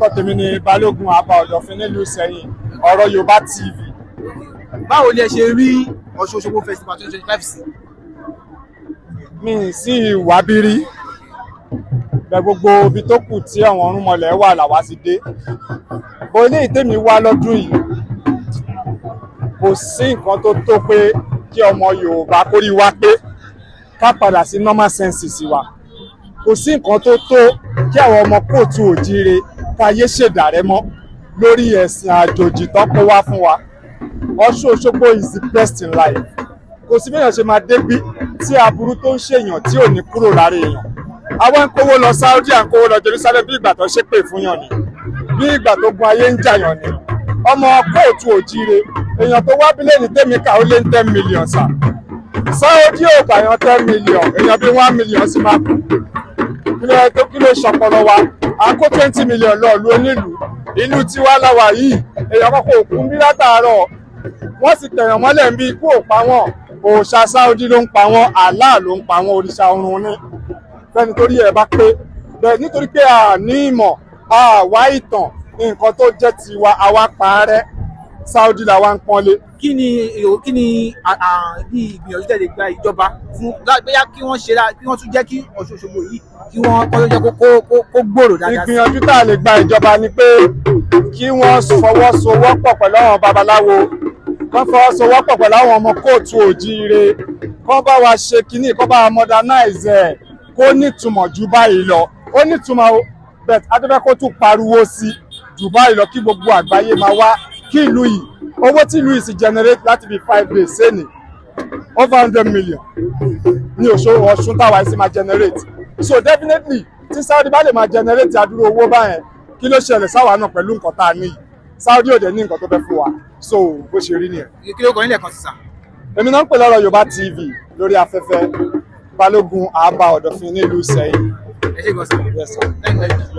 Orúkọ tèmi ni Balógun Àbá Ọ̀dọ̀fin nílùú Ìsẹ́yìn, Ọ̀rọ̀ Yorùbá TV. Báwo ni ẹ ṣe rí Ọ̀ṣun Òṣogbo Festival 2025 sí? Mi sì wá bírí bẹ, gbogbo ibi tó kù tí àwọn ọ̀rúnmọlẹ̀ wà làwa sì dé bó. Eléyìí tèmi wá lọ́dún yìí, kò sí nǹkan tó tó pé kí ọmọ Yorùbá kórí wá pé ká padà sí normal senses wa. Kò sí nǹkan tó tó kí àwọn ọmọ káàárọ̀ oòjíire ká yé ṣèdàrẹ́ mọ́ lórí ẹ̀sìn àjòjì tó kó wá fún wa. Ọ̀ṣun Òṣogbo is the best in life. Kò sí béèyàn ṣe máa débí tí aburú tó ń ṣèyàn tí ò ní kúrò lára èèyàn. Àwọn ń kówó lọ Saudi, à ń kówó lọ Jerusalem, bí ìgbà tó ṣépè fún yàn ni, bí ìgbà tó gun ayé ń jàyàn ni. Ọmọ káàárọ̀ oòjíire, èèyàn tó wá bílẹ̀ ní tèmi kà, ó lé ní 10 million sà. Saudi ò gbàyàn 10 million, èèyàn bíi 1 million sì máa kú. Kí ló tó, kí ló ṣọpọlọ wa? À ń kó 20 million lọ ìlú onílùú. Ìlú tiwa láwa yìí, èèyàn kọ́kọ́ òkú ń bí látàárọ̀, wọ́n sì tẹ̀yàn mọ́lẹ̀ ń bí, ikú ò pa wọ́n. Òòṣà Saudi ló ń pa wọ́n, Allah ló ń pa wọ́n, òrìṣà ọ̀run ni fẹ́ni torí ẹ̀ bá pé bẹ́ẹ̀. Nítorí pé a ní ìmọ̀, a wá ìtàn nǹkan tó jẹ́ tiwa, àwa parẹ́, Saudi làwa ń pọ́nlé. Kí ni bí ìgbìyànjú tẹ̀lé gba ìjọba fún bóyá kí wọ́n ṣe, kí wọ́n tún jẹ́ kí Ọ̀ṣun Òṣogbo yìí, kí wọ́n kọ́ ló jẹ́ kó gbòòrò dáadáa sí? Ìgbìyànjú tá a lè gba ìjọba ni pé kí wọ́n fọwọ́sowọ́pọ̀ pẹ̀lú àwọn babaláwo, kán fọwọ́sowọ́pọ̀ pẹ̀lú àwọn ọmọ káàárọ̀ oòjíire, kán bá wa ṣe kínní, kán bá wa modernize ẹ̀, kó nítumọ̀ ju báyìí lọ. Ó nítumọ̀ o, but adébẹ́ kó tún pariwo sí jù báyìí lọ, kí gbogbo àgbáyé máa wá, kí ìlú yìí, owó tí ìlú yìí sì generate láti fi 5 days sẹ́ni, over 100 million ní Ọ̀ṣun táwa yìí sì máa generate. So definitely, tí Saudi bá lè máa generate àdúró owó báyẹn, kí ló ṣẹlẹ̀ sáwa náà pẹ̀lú nǹkan tá a ní yìí? Saudi ò dẹ̀ ní nǹkan tó fẹ́ fún wa. So bó ṣe rí nìyẹn. Kí ló kọ nílẹ̀ kan sísà? Èmi náà ń pè lọ́rọ̀ Yorùbá TV lórí afẹ́fẹ́, Balógun Àbá Ọ̀dọ̀fin nílùú Ìsẹ́yìn. Ẹ ṣé gan sir. Yes, sir. Thank you very much.